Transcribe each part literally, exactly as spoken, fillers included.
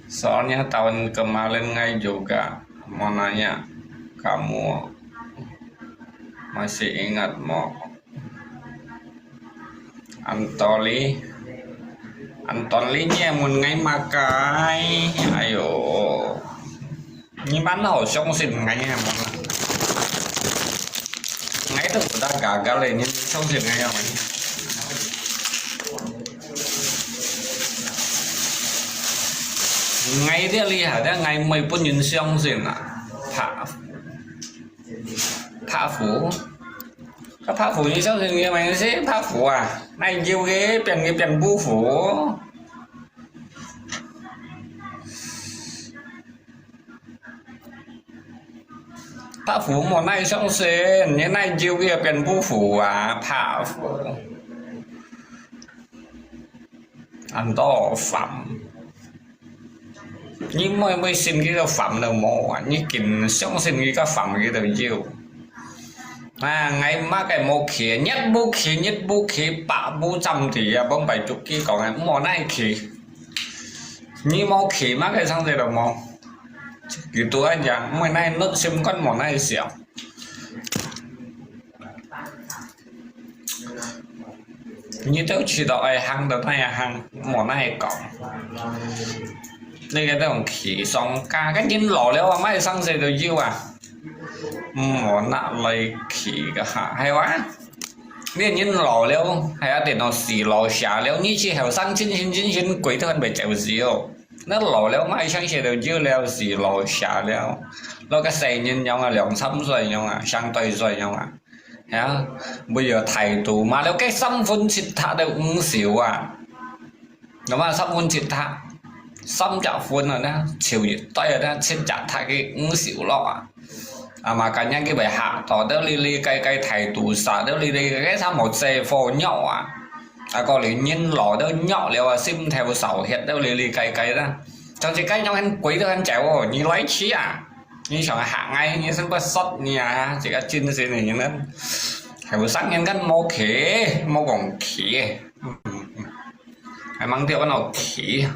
Soalnya tahun kemarin ngai juga mau nanya kamu masih ingat mau. Anthony, Anthony nyi mun ngai makai. Ayo. Nyi man hảo相信ngai啊，ngai都毋得gagal咧，你相信ngai啊？ngai這厲害，這ngai毋會分人相信啊，怕 怕虎？該怕虎，你相信佢个名字？怕虎啊？那有个变个变不虎？怕虎莫那相信，你那有个变不虎啊？怕虎，恁多烦。 你每每信佢个煩都無啊，你緊相信佢个煩佢都有。啊，𠊎麼个無去，日無去，日無去，百無站地啊，往擺逐佢講啊，莫奈去。你無去，麼个生事都無。佢都恁樣，莫奈，你心肝莫奈想。 你兜知道愛行到哪樣行，莫哪講。你个這種氣上家，該人老了啊，麼个生事都有啊。莫拿來氣个哈，係哇？你人老了，還有電腦死老下了，你去後生精神精神鬼都還未走死哦。那老了，麼个生事都有了，死老下了。那個細人樣啊，兩三歲樣啊，上對歲樣啊。 呀，會有態度嘛，了該三分七塔都毋少啊。那麼三分七塔，三隻分啊呢，就一對啊呢，七隻塔个毋少咯啊。啊嘛，今日佢會嚇到，都哩哩該該態度啥，都哩哩該該差無遮火藥啊。啊，個人人老都弱了啊，心頭少血，都哩哩該該啦。像係該樣很鬼都很走哦，你來去啊！ 你想嚇𠊎，你識不識你啊？這個精神呢，後生人間莫去，莫講去，還吂掉个腦去，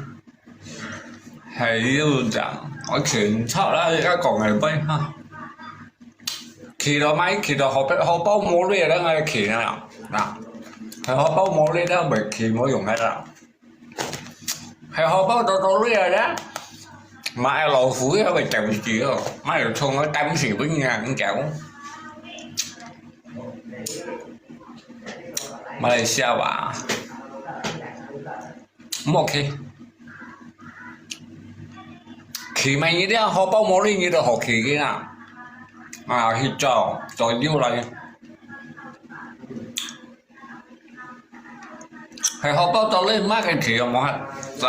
還有咋？𠊎全操啦，這個講个背哈。去到買，去到荷包，荷包無鐳了，𠊎去啦，那，荷包無鐳了，袂去，無用个啦。 還好包到到這咧，買老虎也會等死哦，買有蟲啊，等死不人講。馬來西亞吧，莫去，去買一定好包無鐳，你都好去个啦。啊，去找，找牛來。 係荷包到底麼个事無法知。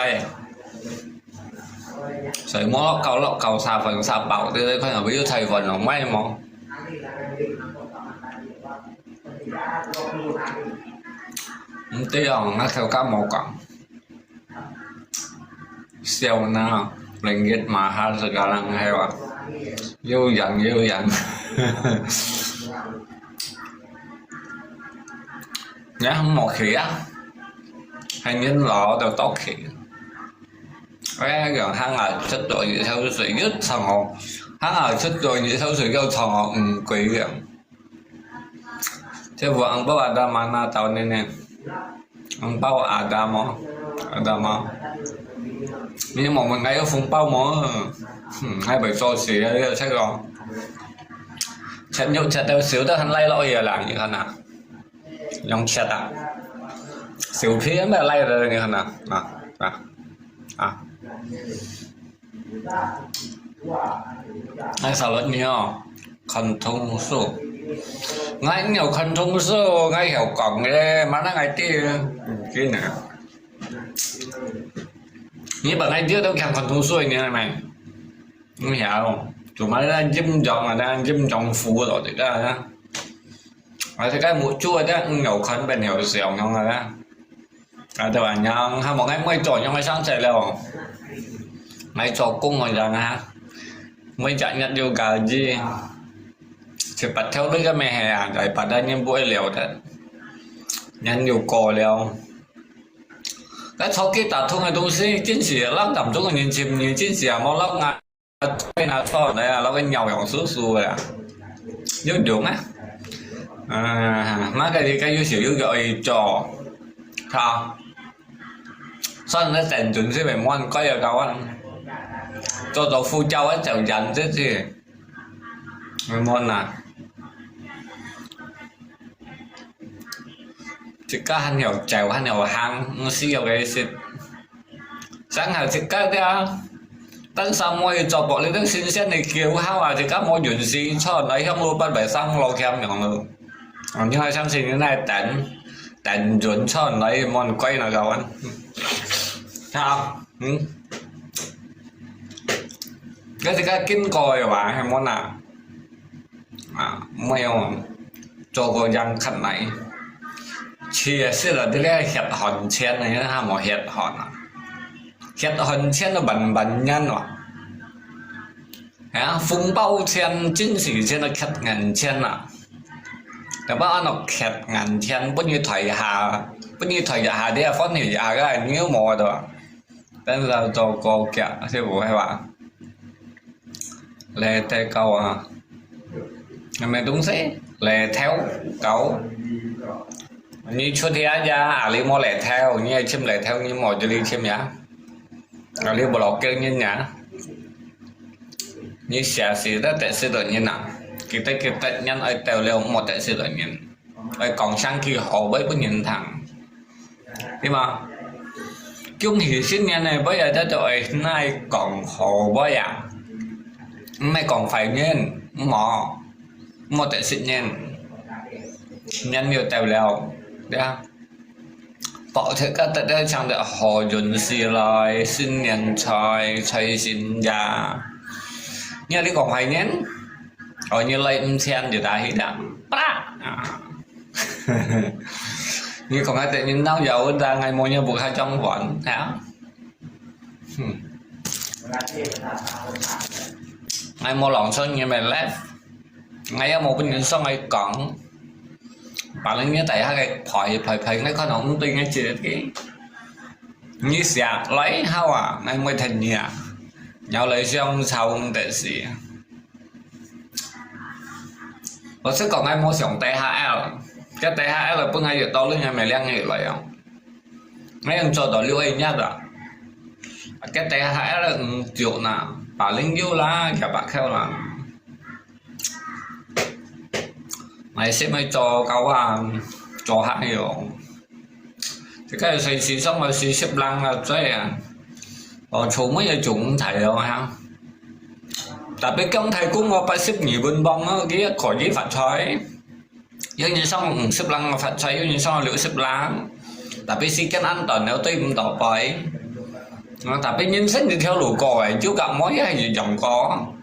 所以無落搞落搞沙粉沙包，對對，看有沒有採訪哦，買無？毋對哦，𠊎頭家無講。 笑呢，ringgit mahal sekarang係哇，又揚又揚。你還無去啊？還人老都到去。哎呀，行啊，出到二手水又長哦，行啊，出到二手水又長哦，五鬼樣。 這有紅包ada mana tahun ini? Ang pao ada mo? Ada mo? Ini mau mengayo phung pao mo? Hmm, hai bai so si ya ya check lo. Check nyo check tao siu tao han lai lo ya la, 你看呐，用 check 啊，小皮也没来的，你看呐，啊啊啊。 Ai salot nyo, kantong su. Ngai nyo kantong su, ngai hiểu cổng cái, mà nó ngai ti. Cái nè. Như bạn ngai ti đâu kang kantong su như này mày. Không hiểu. Chủ mà nó jim jong mà nó jim jong phủ rồi thì đó. Mà thì cái mũ chua đó, nyo kan bên hiểu siêu ngon rồi đó. 啊，對吧？然後還無𠊎每做樣个生事了，𠊎做工个人啊，每隻日有假日，七八條女个咩係啊，在八大人不會了的，人又過了，啊，坐計打通个東西，真係摎南中个人尋你，真係啊，無摎𠊎，該拿坐來啊，摎佢搖搖晃晃个啊，有用啊。嗯，麼个你該有時有个愛做，哈。所以你等陣先會無人改啊，教官。做做呼叫啊，走人這些，會無啊？ 自家還曉走，還曉行，毋需要个事。想下自家个啊，等三妹做薄你等新鮮个叫好啊，自家無運勢，坐來向路不為生路險樣咯。哦，你還相信你那等，等準坐來無人改那个玩。好，嗯。該自家經過个話，係無啊？ 啊，沒有做過樣看來。其實啊，這個血汗錢呢，還無血汗啊。血汗錢都慢慢年哇。哎呀，紅包錢、利是錢都缺銀錢啊。要不然安到缺銀錢，分你退下，分你退一下，你也歡喜一下个，你又無个對吧？但是啊，做過嘅，係毋係吧？ 來，大家啊，係麼東西？來，頭，狗。你出去啊，阿里無來頭，你愛尋來頭，你無就你尋呀。阿里無落腳人呀。你寫詩得得失到人啊，記得記得人愛到了，無得失到人。 愛講聲句好話分人聽，對嗎？恭喜新年呢，尾仔就愛來講好話啊，毋係講壞言，毋好，毋好得失人，年又到了，對啊。保持个得到強的好運勢來，新年財，財神爺。你看你講壞言，哦，你來五千就打起了，啪啦！啊！ 你講个得人鬧有，但𠊎無人不開張玩，係啊？嗯。𠊎無浪費人个life，𠊎也無分人上來講。把人家底下个排排排，𠊎看到毋對，𠊎接个。你寫來好啊，𠊎無聽你啊，要來想吵毋得事。 老實講，𠊎無上DHL，該DHL本來有道理，𠊎買兩個來哦。𠊎用做到六個月啊。該DHL毋足啦，百零有啦，幾百箍啦。𠊎先去做到啊，做下去哦。 這個隨時上來四十零啊，這樣啊。哦，做麼个種大哦哈？特別講大公哦，八十二分磅哦，佢也可以發財。有人上五十零啊發財，有人上六十零。特別時間恁短了，對毋到位。啊，特別人生一條路過誒，就咁樣也係一樣過。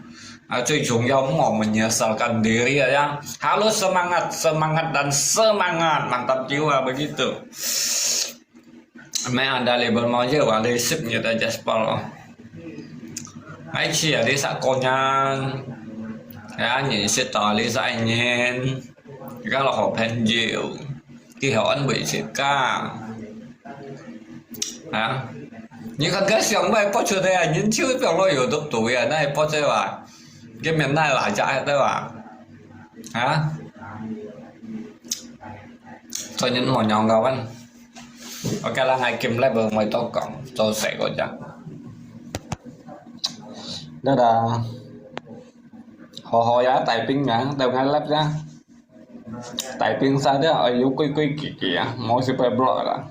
啊，最重要，我們也是要幹diri ya. Harus semangat, semangat dan semangat. Mantap jiwa begitu. Mẹ anh đã đi bên môi giới và đi ship như ta Jasper. Ai chia đi sa cô nhan. Ya, nhìn ship tỏ đi sa anh nhìn. Cái là họ phen nhiều. Cái họ ăn bị ship cả. Ha? 你看該上擺播出來啊，人手一百多有毒毒呀，那也播出來，這面那哪家對吧？啊？做人無樣个問。OK啦，𠊎今日無多講，做事个啫。Dadah。好好呀，大兵呀，到𠊎粒呀。大兵晒了，哎喲，規規矩矩啊，無事會block啦。